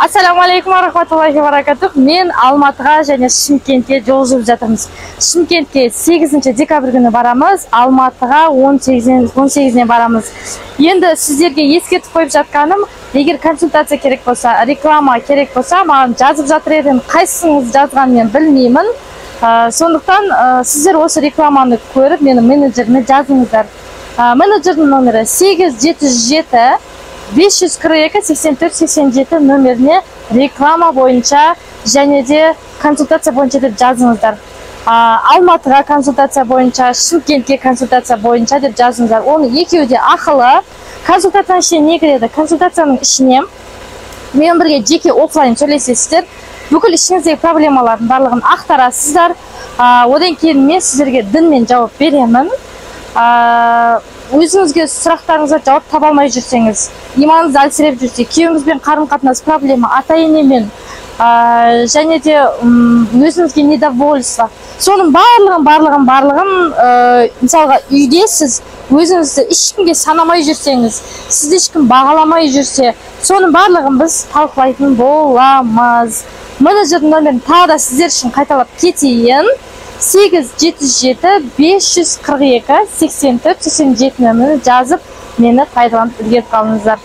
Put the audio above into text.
Ассаламу алейкум рахматуллахи баракатух. Мен Алматыға және Шымкентке жол жүріп жатырмыз. Шымкентке 8 декабрь күні барамыз, Алматыға 18-не барамыз. Енді сіздерге ескертіп қойып жатқаным, егер консультация керек болса, реклама керек болса, маған жазып жатыр едім, қайсыңыз жазғанын мен білмеймін. Сондықтан сіздер осы рекламаны көріп, менің менеджеріме жазыңыздар. Менеджердің номері 8 707 542 84 87 номеріне реклама бойынша және де консультация бойынша деп жазыңыздар. Алматыға консультация бойынша, Шымкентке консультация бойынша деп жазыңыздар. Оның екеуі де ақылы. Консультацияның ішіне не кіреді? Консультацияның ішіне менімен бірге жеке офлайн сөйлесесіздер, бүкіл ішіңіздегі проблемалардың барлығын ақтарасыздар. Одан кейін мен сіздерге дінмен жауап беремін. Өзіңізге сұрақтарыңызға жауап таба алмай жүрсеңіз, иманыңыз әлсіреп жүрсе, күйеуіңізбен қарым-қатынас проблема, ата-енемен, және де өзіңізге недовольство, соның барлығын, барлығын, барлығын, мысалға, үйде сіз өзіңізді ешкімге санамай жүрсеңіз, сізді ешкім бағаламай жүрсе, соның барлығын біз талқылайтын боламыз. Менеджердің номерін тағы да сіздер үшін қайталап кетейін. 8 707 542 84 87 нөмірін жазып, мені пайдаланып үлгеріп қалыңыздар.